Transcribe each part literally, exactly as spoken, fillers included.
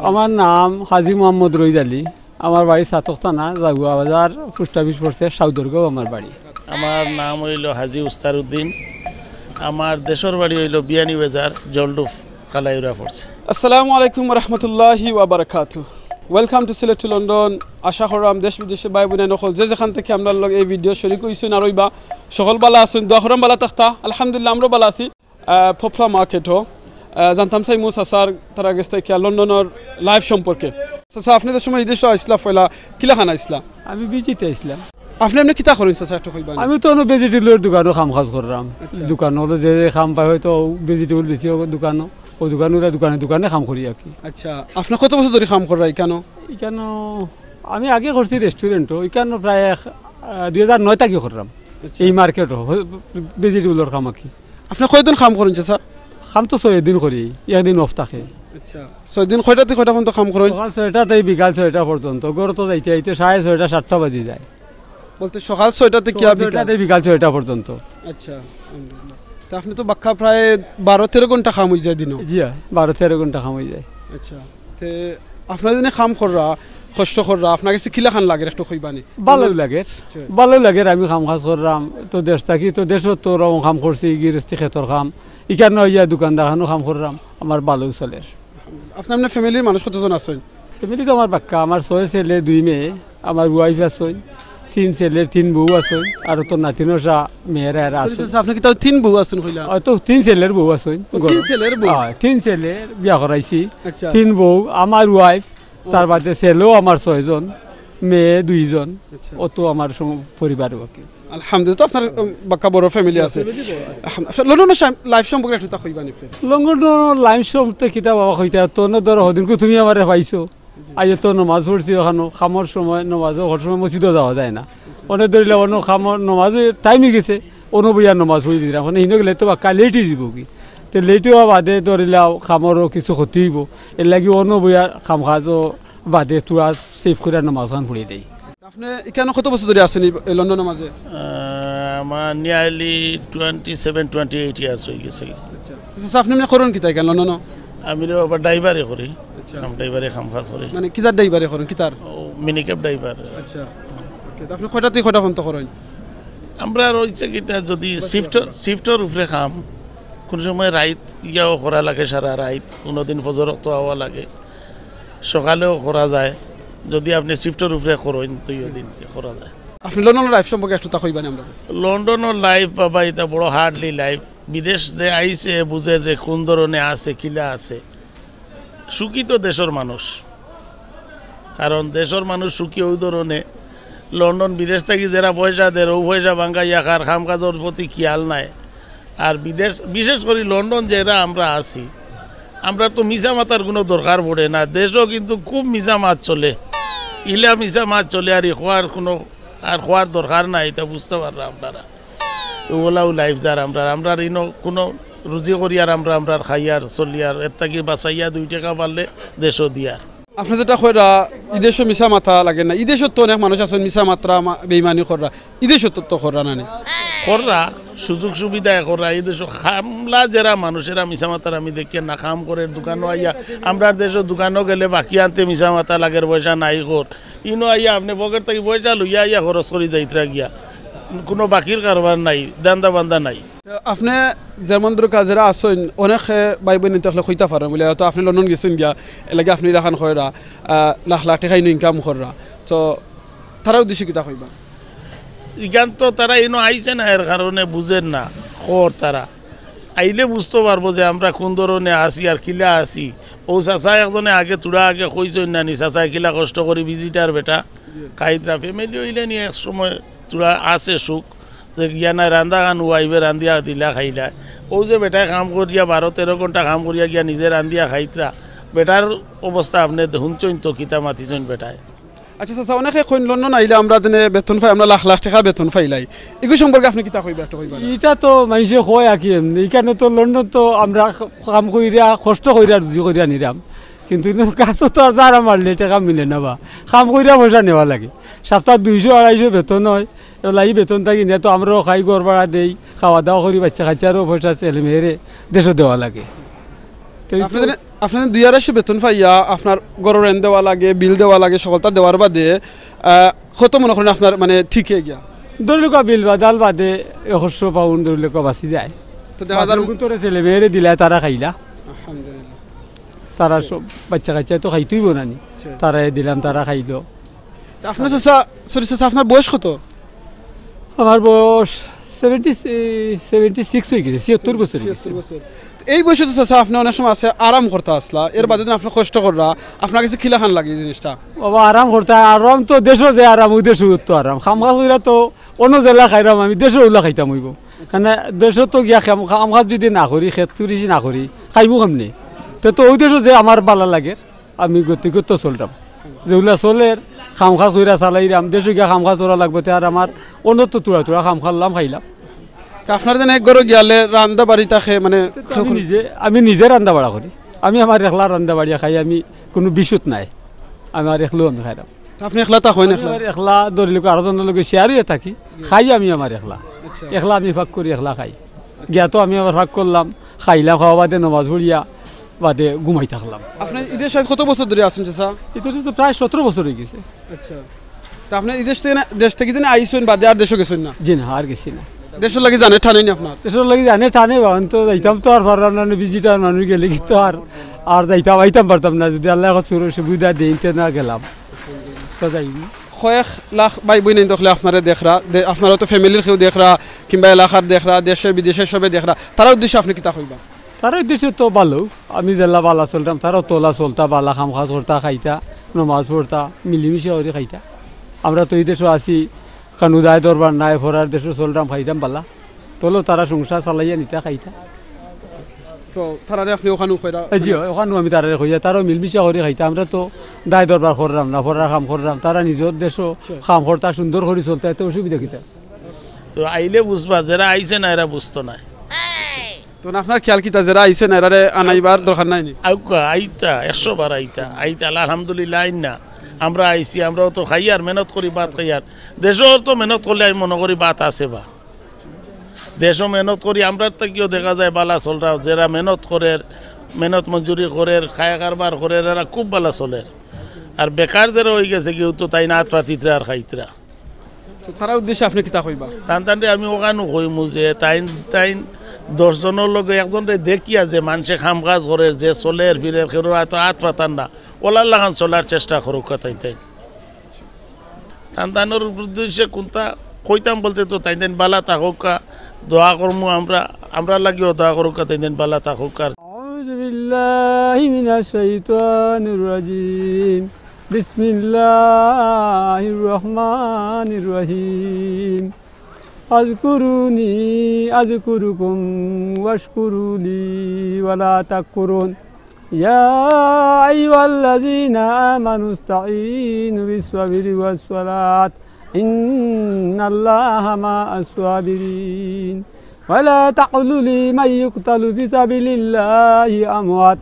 আমার নাম হাজী মোহাম্মদ রইদ আলী। আমার বাড়ি ছাতক থানা, জাগুয়া বাজার, পোস্ট অফিস পড়ছে, সাউদরগাঁও আমার বাড়ি। আমার নাম অইল হাজী উস্তার উদ্দিন। আমার দেশর বাড়ি অইল বিয়ানীবাজার, জলডুব, কালাইউরা পড়ছে। আসসালামু আলাইকুম রহমতুল্লাহি ওয়াবারাকাতু। Welcome to Sylhet to London। আশা করলাম দেশ বিদেশে ভাই বোন অকল যে যেখান থাকি আমরার লগে এই ভিডিও শরিক অইছইন আর অইবা, সকল ভালা আছইন, দোয়া করইন ভালা থাকতা। আলহামদুলিল্লাহ, আমরাও ভালা আছি। আহ, পপলা মার্কেটো, আহ, জানতাম চাইমু চাচার, তারার গেছ থাকি লন্ডনর life সম্পর্কে। চাচা, আপনে যে সময় এই দেশো আইছলা পয়লা, কিলাখান আইছলা? আমি ভিজিটে আইছলাম। আপনে এমনে কিতা করইন চাচা, একটু কইবা নি? আমি তো অনো ভেজিটেবলর দোকানো কাম কাজ কররাম। আচ্ছা। দোকানো অনো যে যে কাম পাই, হয়তো ভেজিটেবল বেশি হোক দোকানো, ও দোকানো ওরা দোকানে দোকানে কাম করি আর কি। আচ্ছা, আপনে কত বছর ধরি কাম কররা ইকানো? ইকানো আমি আগে করছি রেস্টুরেন্টও, ইকানো প্রায় এক, আহ, দুই হাজার নয় থাকি কররাম। আচ্ছা। এই মার্কেটও ভেজিটেবলর কাম আর কি। আপনে কয়দিন কাম করইন চাচা? কাম তো ছয় দিন করি, একদিন অফ থাকে। আচ্ছা, ছয় দিন কয়টা থাকি কয়টা পর্যন্ত কাম করইন? সকাল ছয়টা থাকি বিকাল ছয়টা পর্যন্ত। ঘরো তো যাইতে যাইতে সাড়ে ছয়টা, সাতটা বাজি যায়। বলতে সকাল ছয়টা থাকি সকাল বিকাল? ছয়টা থাকি বিকাল ছয়টা পর্যন্ত। আচ্ছা, আলহামদুলিল্লাহ। তে আপনে তো বাক্কা প্রায় বারো তেরো ঘন্টা কাম অই যায় দিনো। জি হ্যাঁ, বারো তেরো ঘন্টা কাম অই যায়। আচ্ছা, তে আপনারা যে কাম কররা, কষ্ট কররা, আপনার গেছে কিলাখান লাগের একটু কইবা নি? ভালাউ লাগের, আচ্ছা। ভালাউ লাগের। আমি কাম কাজ কররাম তো দেশ থাকি, তো দেশো তো ওরকম কাম করছি, গিরস্তি খেতর কাম। ইকানো আইয়া দোকান দেখানো কাম কররাম, আমার ভালাউ চলের। আপনার, আপনার ফ্যামিলির মানুষ কতজন আছইন? ফ্যামিলি তো আমার বাক্কা, আমার ছয় ছেলে দুই মেয়ে, আমার ওয়াইফ আছইন, তিন ছেলের তিন বউ আছইন, আর তো নাতিনশা মেয়েরা এরা আছইন। আচ্ছা, আপনে কিতা তিন বউ আছইন কইলা? অয় তো তিন ছেলের বউ আছইন। ও, তিন ছেলের বউ? হ্যাঁ, তিন ছেলে বিয়া করাইছি। আচ্ছা। তিন বউ, আমার ওয়াইফ, তার বাদে ছেলেও আমার ছয়জন, মেয়ে দুইজন। আচ্ছা। অত আমার সম-, পরিবার আর কি। আলহামদুলিল্লাহ, তো আপনার, উম, বাক্কা বড় ফ্যামিলি আছে। আচ্ছা, লন্ডনর সাম-, life সম্পর্কে একটু তা কইবা নি, please? লন্ডনর life সম্পর্কে কিতা বাবা কইতা, তো অনো ধরো হদিনকু তুমি আমারে পাইছো। আইয়া তো নমাজ পড়ছি ওখানো, কামর সময় নমাজ, হর সময় মসজিদো যাওয়া যায় না। অনে ধরিলা অনো কামর নমাজ টাইম অই গেছে, অনো বইয়া নমাজ পড়ি দিরাম। মানে হিনো গেলে তো বাক্কা লেট অই যিবো গি। তে লেট অওয়া বাদে ধরিলাও কামরও কিছু ক্ষতি অইবো। এর লাগি অনো বইয়া কাম কাজও বাদে থুড়া সেভ করিয়া নমাজ খান পড়ি দেই। আপনে ইকানো কত বছর ধরি আছইন এই, এই লন্ডনর মাঝে? আহ, আমার nearly twenty seven, twenty eight years অই গেছে। আচ্ছা, আপনে এমনে করইন কিতা ইকানো লন্ডনো? আমি রে বাবা ড্রাইভারে করি, আচ্ছা। কাম ড্রাইভারে কাম কাজ করি। মানে কিতার ড্রাইভারে করইন, কিতার? Mini cab driver. আচ্ছা। ওকে, তো আপনে কয়টা থাকি কয়টা পর্যন্ত করইন? আমরা রইছে কিতা, যদি শিফটর, শিফটর উপরে কাম, কোন সময় রাইত ইয়াও করা লাগে, সারা রাইত, কোনোদিন ফজর অক্ত আওয়া লাগে, সকালেও করা যায়। যদি আপনে শিফটর উপরে করইন, দুইও দিন করা যায়। আপনে লন্ডনর life সম্পর্কে একটু তা কইবা নি আমরারে? লন্ডনর life বাবা, ইটা বড় হার্ডলি লাইফ। বিদেশ যে আইছে, বুঝে যে কোন ধরনে আছে, কিলা আছে। সুখী তো দেশর মানুষ, কারণ দেশর মানুষ সুখী অউ ধরনে। লন্ডন বিদেশ থাকি যেরা পয়সা দের, অউ পয়সা ভাঙ্গাইয়া খার, কাম কাজর প্রতি খিয়াল নাই। আর বিদেশ, বিশেষ করি লন্ডন যেরা আমরা আছি, আমরার তো মিছা মাতার কুনু দরকার পড়ে না। দেশো কিন্তু খুব মিছা মাত চলে, ইলা মিছা মাত চলে, আর ই খোয়ার কুনু, আর খোয়ার দরকার নাই, ইতা বুঝতা পাররা আপনারা। অউলাউ লাইফ যার আমরার, আমরার ইনো কুনু রুজি করিয়ার আমরা, আমরার খাইয়ার চলিয়ার, এর থাকি বাঁচাইয়া দুই টেকা পারলে দেশো দিয়ার। আপনে যেটা কইরা, ইদেশো মিছা মাতা লাগে না, ইদেশো তো অনেক মানুষ আছইন মিছা মাতরা, মা-, বেইমানি কররা, ইদেশো তো, তো কররা না নি? কররা, সুযোগ সুবিধায় কররা, ইদেশো কামলা যেরা মানুষ এরা মিছা মাতার আমি দেখিয়ার না, কাম করের দোকানো আইয়া, আমরার দেশো দোকানো গেলে বাকি আনতে মিছা মাতা লাগের, পয়সা নাই কর, ইনো আইয়া আপনে পকেট থাকি পয়সা লইয়া আইয়া খরচ করি যাইতরা গিয়া, কুনু বাকির কারবার নাই, ধান্দা বান্দা নাই। আপনে যেমন দরকার যেরা আছইন, অনেক, এ, ভাই বইন তো আসলে কইতা পারইন বুলে, হয়তো আপনে লন্ডন গেছইন গিয়া, এর লাগি আপনে ইলাখান কইরা, আহ, লাখ লাখ টেকা ইনো ইনকাম কররা। So, তারার উদ্দেশ্যে কিতা কইবা? ইখান তো তারা ইনো আইছে না, এর কারণে বুঝের না, খর তারা। আইলে বুঝতো পারবো যে আমরা কুন ধরনে আছি আর কিলা আছি। অউ চাচা একজনে আগে, থুড়া আগে কইছইন না নি, চাচায় কিলা কষ্ট করি ভিজিটার বেটা, খাইতরা ফ্যামিলি অইলে নি এক সময় থুড়া আছে সুখ, যে গিয়া নাই রান্দা খান ওয়াইফে রান্দিয়া দিলা খাইলা। অউ যে বেটায় কাম করিয়া বারো তেরো ঘন্টা কাম করিয়া গিয়া নিজে রান্দিয়া খাইতরা, বেটার অবস্থা আপনে হুনছইন তো কিতা মাতিছইন বেটায়। আচ্ছা, চাচা, অনেকে কইন লন্ডন আইলে আমরা যেনে বেতন পাই, আমরা লাখ লাখ টেকা বেতন পাইলাই, ইগু সম্পর্কে আপনে কিতা কইবা, একটু কইবা? ইটা তো মানষে কয় আর কি, এমনে। ইখানো তো লন্ডন তো আমরা কাম কইরা, কষ্ট কইরা, রুজি করিয়া নিরাম, কিন্তু ইনো কাজো তো আর যারা মারলে টেকা মিলে না বা, কাম কইরা পয়সা নেওয়া লাগে। সপ্তাহ দুইশো আড়াইশো বেতন অয়, এলা ই বেতন থাকি নিয়া তো আমরাও খাই, ঘর ভাড়া দেই, খাওয়া দাওয়া করি, বাচ্চা কাচ্চারও পয়সা ছেলে মেয়েরে দেশো দেওয়া লাগে। তো এই তো আপনে যেনে আপনার দুই আড়াইশো বেতন পাইয়া আপনার ঘরর rent দেওয়া লাগে, bill দেওয়া লাগে, সকলতা দেওয়ার বাদে, আহ, কত মনে করেন আপনার মানে ঠিকে গিয়া? ধরি লউক্কা bill বাদাল বাদে একশো pound ধরি লউক্কা বাঁচি যায়। তো দেখা যার বাদে কুন্তরে ছেলে মেয়েরে দিলা, তারা খাইলা। আলহামদুলিল্লাহ। তারা সব বাচ্চা কাচ্চা তো খাইতইবো না নি। আচ্ছা। তারারে দিলাম, তারা খাইলো। তা আপনার চাচা, sorry চাচা, আপনার বয়স কত? আমার বয়স seventy, seventy six অই গেছে, ছিয়াত্তর বছর অই গেছে। ছিয়াত্তর বছর। এই বয়সে তো চাচা আপনি অনেক সময় আছে আরাম করতা আছলা, এর বাদে দিন আপনি কষ্ট কররা, আপনার কাছে কিলাখান লাগে এই জিনিসটা? বাবা, আরাম করতা, আরাম তো দেশো যে আরাম, অউ দেশো তো আরাম। কাম কাজ কইরা তো অন্য জেলা খাইরাম আমি, দেশো অউলা খাইতাম অইবো। মানে দেশো তো গিয়া কাম, কাম কাজ যদি না করি, খেত কৃষি না করি, খাইমু কেমনে? তে তো অউ দেশো যে আমার বালা লাগে, আমি গতিকে তো চলরাম। যেগুলা চলের, কাম কাজ কইরা চালাইরাম, দেশো গিয়া কাম কাজ করা লাগবো, তে আর আমার অন্য তো তুরা তুরা কাম করলাম, খাইলাম। তা আপনার যেন এক ঘরো গিয়ালে রান্দা বাড়ি থাকে, মানে, আমি নিজে, আমি নিজে রান্দা বাড়া করি, আমি আমার একলা রান্দা বাড়িয়া খাই, আমি কুনু বিশুত নাই, আমার একলাউ আমি খাইরাম। তা আপনি একলা থাকইন, আমি একলা? আমার একলা ধরি লউক্কা, আরো জনর লগে share অইয়া থাকি, খাই আমি আমার একলা, আচ্ছা। একলা আমি পাক করি, একলা খাই। গিয়া তো আমি আবার পাক করলাম, খাইলাম, খাওয়া বাদে নমাজ পড়িয়া বাদে ঘুমাই থাকলাম। আপনি ইদের সাথে কত বছর ধরি আছেন চাচা? ইদের সাথে প্রায় সতেরো বছর অই গেছে। আচ্ছা। তা আপনি ইদেশ থেকে না, দেশ থেকে দিন আইছইন বাদে আর দেশো গেছইন না? জি না, আর গেছি না। দেশর লাগি জানে টানে নি আপনার? দেশর লাগি জানে টানে, বাহন তো যাইতাম তো আর পারলাম না, visitor মানুষ গেলে কি তো আর, আর যাইতাম, আইতাম পারতাম না, যদি আল্লায় কত সুযোগ সুবিধা দেইন, তে না গেলাম। তো যাইনি। কয়েক লাখ ভাই বইন আইন দেখলে আপনারে দেখরা, দে-, আপনারও তো family-র কেউ দেখরা, কিংবা এলাকার দেখরা, দেশে বিদেশে সবে দেখরা, তারার উদ্দেশ্যে আপনি কিতা কইবা? তারার উদ্দেশ্যে তো ভালো, আমি যেলা বালা চলতাম, তারাও তো অলা চলতা, বালা কাম কাজ করতা, খাইতা, নমাজ পড়তা, মিলিমিশা করি খাইতা। আমরা তো ই দেশো আছি, কানো দায় দরবার নাই, পরার দেশো চলতাম, খাইতাম বালা। তলো তারা সংসার চালাইয়া নিতা, খাইতা। তো তারারে আপনি ওখানো কইরা? এ, জি, ওখানো আমি তারারে কইয়া, তারাও মিলমিশা করি খাইতা। আমরা তো দায় দরবার কররাম না, পরার কাম কররাম, তারা নিজর দেশো কাম করতা, সুন্দর করি চলতা, এতে অসুবিধা কিতা? তো আইলে বুঝবা, যেরা আইছে না, এরা বুঝতো নায়। তো আপনার খেয়াল কিতা, যেরা আইছে না, এরারে আনাইবার দরকার নাই নি? আউক্কা, আইতা, একশো বার আইতা, আইতা, আলহামদুলিল্লাহ, আইন না। আমরা আইছি, আমরাও তো খাইয়ার, মেহনত করি, ভাত খাইয়ার। দেশর তো মেহনত করলে আমি মনো করি ভাত আছে বা। দেশো মেহনত করি, আমরার থাকিও দেখা যায় বালা চলরা, যেরা মেহনত করের, মেহনত মজুরি করের, খায় কারবার করের, এরা খুব বালা চলের। আর বেকার যেরা অই গেছে, কেউ তো তাইন আত পাতিতরা আর খাইতরা। তো তারার উদ্দেশ্যে আপনি কিতা কইবা? তান তানরে আমি ওখানো কইমু যে তাইন, তাইন দশ জনর লগে একজনরে দেখিয়া যে মানষে কাম কাজ করের, যে চলের ফিরের, কেউর আত, আত পাতার না, অলার লাখান চলার চেষ্টা করউক্কা তাইন তাইন। তান তানর উদ্দেশ্যে কুনতা কইতাম বলতে তো তাইন তাইন বালা থাকউক্কা, দোয়া করমু আমরা, আমরার লাগিও দোয়া করউক্কা, তাইন তাইন বালা থাকউক্কা। أعوذ بالله من الشيطان الرجيم. بسم الله الرحمن الرحيم. اذكروني أذكركم واشكروا لي ولا تكفرون. يا أيها الذين آمنوا استعينوا بالصبر والصلاة إن الله مع الصابرين. ولا تقولوا لمن يقتل في سبيل الله أموات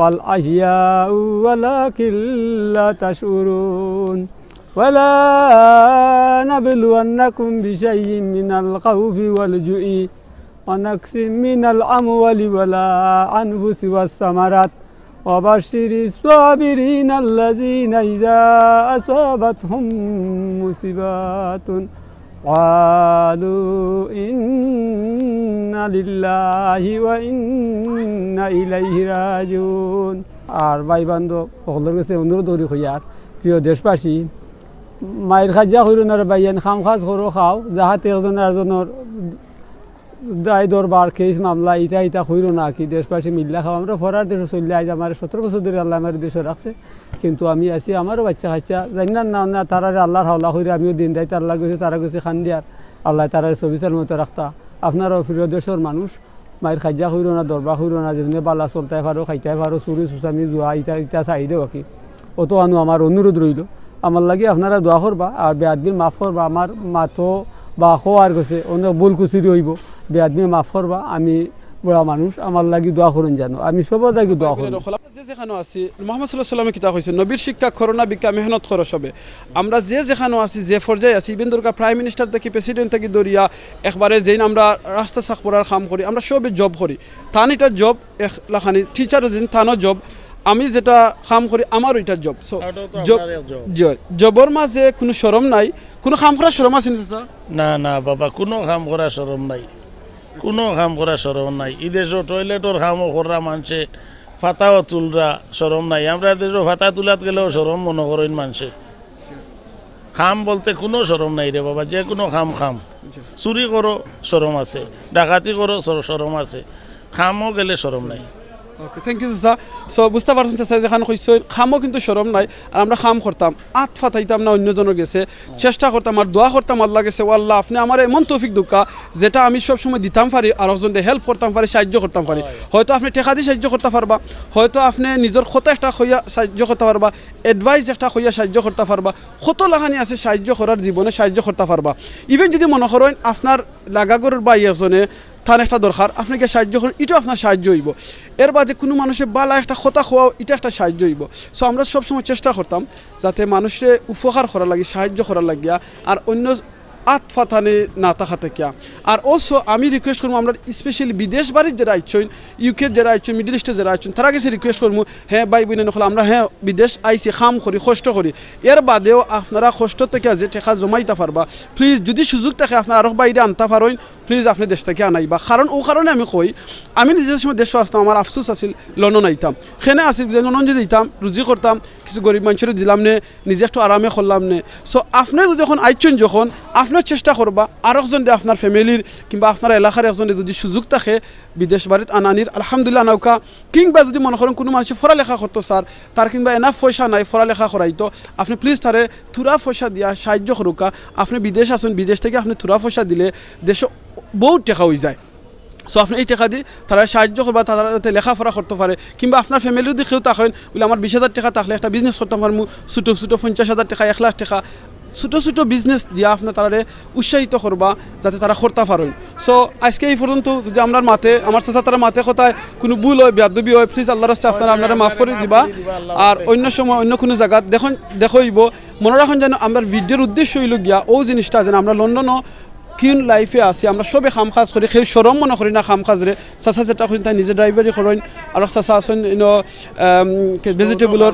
بل أحياء ولكن لا تشعرون. ولنبلونكم بشيء من الخوف والجوع ونقص من الأموال والأنفس والثمرات وبشر الصابرين الذين إذا أصابتهم مصيبة قالوا إنا لله وإنا إليه راجعون. আর ভাই বান্ধব হকলর গেছে অনুরোধ করি কইয়ার, প্রিয় দেশবাসী, মাইর কাইজ্জা কইরো না রে ভাইয়াইন, কাম কাজ করো, খাও, যাহাতে একজন আরজনর দায় দরবার, case মামলা, ইতা ইতা কইরো না কি, দেশবাসী মিল্লা খাও। আমরা পরার দেশো চইল্লা, আইজ আমারে সতেরো বছর ধরি আল্লায় আমারে দেশো রাখছে, কিন্তু আমি আছি, আমারও বাইচ্চা কাইচ্চা, জানি না, না, না, তারারে আল্লার হাওলা করি আমিও দিন রাইত আল্লার গেছে, তারার গেছে কান্দিয়ার, আল্লায় তারারে সবি সালামতে রাখতা। আপনারাও প্রিয় দেশর মানুষ, মাইর কাইজ্জা কইরো না, দরবার কইরো না, যেমনে বালা চলতায় পারো, খাইতায় পারো, চুরি, চুচামি, জুয়া, ইতা, ইতা side-এ বাকি। অতখানউ আমার অনুরোধ রইলো, আমার লাগি আপনারা দোয়া করবা, আর বেয়াদবি মাফ করবা, আমার মাতো বা খোয়ার গেছে অনেক ভুল কুচুরি অইবো, বেয়াদবি মাফ করবা, আমি বুড়া মানুষ, আমার লাগি দোয়া করইন জানো, আমি সবার লাগি দোয়া করইন। আমরা যে যেখানো আছি, মোহাম্মদ সাল্লাল্লাহু আলাইহি ওয়াসাল্লামে কিতা কইছে? নবীর শিক্ষা, করোনা ভিক্ষা, মেহনত করো সবে। আমরা যে যেখানো আছি, যে পর্যায়ে আছি, even দরকার Prime Minister থাকি, President থাকি ধরিয়া একবারে যেইন আমরা রাস্তা সাফ করার কাম করি, আমরা সবে job করি। তান ইটা job, এক লাখানি teacher যেইন তানও job, আমি যেটা কাম করি, আমার ওইটা জব। সো ওটাও তো জব আপনার এক জব। জবর মাঝে কোনো শরম নাই। কোনো কাম করার শরম আছে নি, চাচা? না, না বাবা, কোনো কাম করার শরম নাই, কোনো কাম করার শরম নাই। ই দেশো টয়লেটর কামও কররা মানষে, ফাতাও তুলরা শরম নাই। আমরার দেশো ফাতা তুলাত গেলেও শরম মনো করইন মানষে। কাম বলতে কোনো শরম নাই রে বাবা, যে কোনো কাম কাম। চুরি করো, শরম আছে। ডাকাতি করো, শর- শরম আছে। কামও গেলে শরম নাই। ওকে, থ্যাংক ইউ চাচা। সো বুঝতা পারছইন চাচা যেখান কইছইন, কামও কিন্তু শরম নাই। আর আমরা কাম করতাম, আত ফাতাইতাম না অন্যজনর গেছে, চেষ্টা করতাম আর দোয়া করতাম আল্লার গেছে, "ও আল্লাহ, আপনে আমারে এমন তৌফিক দেউক্কা যেটা আমি সব সময় দিতাম পারি, আরকজনরে হেল্প করতাম পারি, সাহায্য করতাম পারি।" হয়তো আপনে টেকা দি সাহায্য করতা পারবা, হয়তো আপনে নিজর কথা একটা কইয়া সাহায্য করতা পারবা, অ্যাডভাইস একটা কইয়া সাহায্য করতা পারবা, কত লাখানি আছে সাহায্য করার, জীবনে সাহায্য করতা পারবা। ইভেন যদি মনো করইন আপনার লাগা ঘরর ভাই একজনে তান একটা দরকার, আপনে গিয়া সাহায্য করইন, ইটাও আপনার সাহায্য অইবো। এর বাদে কোনো মানষে বালা একটা কথা কওয়াও, ইটা একটা সাহায্য অইবো। সো আমরা সবসময় চেষ্টা করতাম যাতে মানষরে উপকার করার লাগি, সাহায্য করার লাগিয়া, আর অন্য আত ফাতানি না থাকা থাকিয়া। আর অলসো আমি রিকোয়েস্ট করমু, আমরা স্পেশালি বিদেশ বাড়িত যেরা আইছইন, ইউকে যেরা আইছইন, মিডল ইস্টে যেরা আইছইন, তারার গেছে রিকোয়েস্ট করমু, হ্যাঁ ভাই বইন অকল, আমরা হ্যাঁ বিদেশ আইছি কাম করি, কষ্ট করি, এর বাদেও আপনারা কষ্ট থাকিয়া যে টেকা জমাইতা পারবা, প্লিজ যদি সুযোগ থাকে আপনারা আরক বাইরে আনতা পারইন, প্লিজ আপনে দেশ থাকিয়া আনাইবা। কারণ অউ কারণে আমি কই, আমি নিজে যে সময় দেশো আসতাম, আমার আফসোস আছিল লন্ডন আইতাম। কেনে আছিল যে লন্ডন যদি দিতাম, রুজি করতাম, কিছু গরিব মানষরে দিলাম নে, নিজে একটু আরামে করলাম নে। সো আপনে যদি অখন আইছইন যখন, আপনে চেষ্টা করবা আরকজনরে, আপনার ফ্যামিলির কিংবা আপনার এলাকার একজনরে যদি সুযোগ থাকে বিদেশ বাড়িত আনানির, আলহামদুলিল্লাহ আনাউক্কা। কিংবা যদি মনো করইন কোনো মানষে পড়ালেখা করতো চার, তার কিংবা এনাফ পয়সা নাই পড়ালেখা করাইতো, আপনে প্লিজ তারে থুড়া পয়সা দিয়া সাহায্য করউক্কা। আপনে বিদেশ আছইন, বিদেশ থাকি আপনে থুড়া পয়সা দিলে দেশো বউত টেকা অইযায়। সো আপনে ই টেকা দি তারারে সাহায্য করবা, তারা যাতে লেখাপড়া করতো পারে, কিংবা আপনার ফ্যামিলির যদি কেউ থাকইন, বুলে আমার বিশ হাজার টেকা থাকলে একটা বিজনেস করতাম পারমু, ছোটো ছোটো পঞ্চাশ হাজার টেকা, এক লাখ টেকা, ছোটো ছোটো বিজনেস দিয়া আপনে তারারে উৎসাহিত করবা যাতে তারা করতা পারইন। সো আজকে ই পর্যন্ত। যদি আমরার মাতে, আমার চাচা তারার মাতে কথায় কোনো ভুল অয়, বেয়াদবি অয়, প্লিজ আল্লার রাস্তায় আপনারা আপনারা মাফ করি দিবা। আর অন্য সময় অন্য কোনো জাগাত দেখইন, দেখইবো। মনো রাখইন যেন আমরার ভিডিওর উদ্দেশ্য অইলো গিয়া অউ জিনিসটা যেন আমরা লন্ডনও কিন লাইফে আছি, আমরা সবে কাম কাজ করি, কেউ শরম মনো করি না কাম কাজরে। চাচা যেটা কইন তাই নিজে ড্রাইভারি করইন, আর চাচা আছইন ইনো ভেজিটেবলর,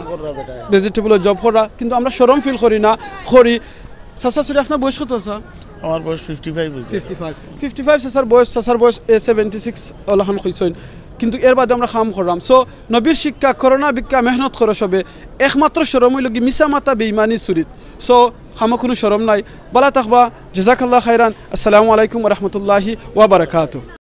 ভেজিটেবলর জব করা, কিন্তু আমরা শরম ফিল করি না, করি। চাচা, সরি, আপনার বয়স কত চাচা? আমার বয়স ফিফটি ফাইভ হয়েছে। Fifty five. ফিফটি ফাইভ চাচার বয়স, চাচার বয়স এ সেভেন্টি সিক্স অলাখান কইছইন, কিন্তু এর বাদে আমরা কাম করলাম। সো নবীর শিক্ষা, করোনা ভিক্ষা, মেহনত করো সবে। একমাত্র শরম অইলো গি মিছা মাতা, বেইমানি, চুরিত। সো কামো কোনো শরম নাই। বালা থাকবা। জাজাকাল্লাহ খাইরান। আসসালামু আলাইকুম ওয়া রাহমাতুল্লাহি ওয়া বারাকাতুহু।